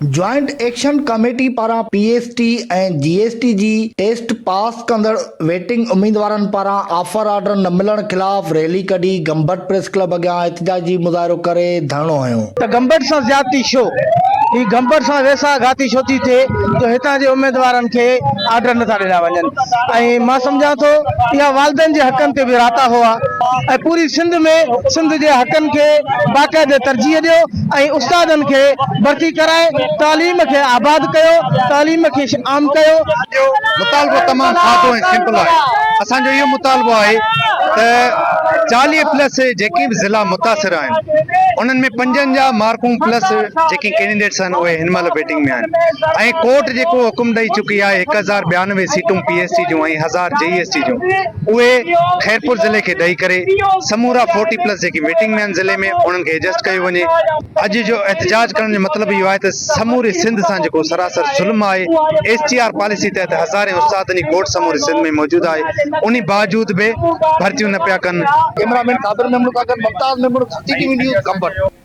Joint action committee پاران P S T ۽ G S T جي test pass ڪندڙ waiting اميدوارن پاران آفر آرڊر نه ملڻ خلاف ريلي ڪڍي گمبٽ پريس ڪلب اڳيان احتجاجي مظاهرو ڪري ڌرڻو هنيو. ته گمبٽ سان زيادتي ڇو؟ هي گمبٽ سان ويساهه گهاتي ڇو ٿي ٿئي جو هتان جي اميدوارن کي آرڊر نٿا ڏنا وڃن ۽ مان سمجهان ٿو اها والدين جي حقن تي به راتاهو آهي ۽ پوري سنڌ ۾ سنڌ جي حقن کي باقاعده ترجيح ڏيو ۽ استادن کي ڀرتي ڪرائي تعليم کي آباد ڪيو، تعليم کي عام ڪيو. جو مطالبو تمام سادو ۽ سمپل آهي اسان جو اهو مطالبو آهي ته 40 پلس جيڪي به ضلعا متاثر آهن انهن ۾ 55 مارڪون پلس جيڪي ڪينڊيڊيٽس آهن اهي هن مهل ويٽنگ ۾ آهن ۽ ڪورٽ جيڪو حڪم ڏئي چڪي آهي 1092 سيٽون پي ايس ٽي جون ۽ 1000 جي ايس ٽي جون اهي خيرپور ضلعي کي ڏئي ڪري سمورا فورٽي پلس جيڪي ويٽنگ ۾ آهن ضلعي ۾ انهن کي ايڊجسٽ ڪيو وڃي. اڄ جو احتجاج ڪرڻ جو مطلب اهو آهي ته سموري سنڌ سان جيڪو سراسر ظلم آهي ايس ٽي آر پاليسي تحت هزارين استادن جي کوٽ سموري سنڌ ۾ موجود آهي انهي باوجود به ڀرتيون نه پيا ڪن. ڪئميرا مين صابر ميمڻ سان گڏ Mumtaz Memon, Sindhi T V news, Gambat.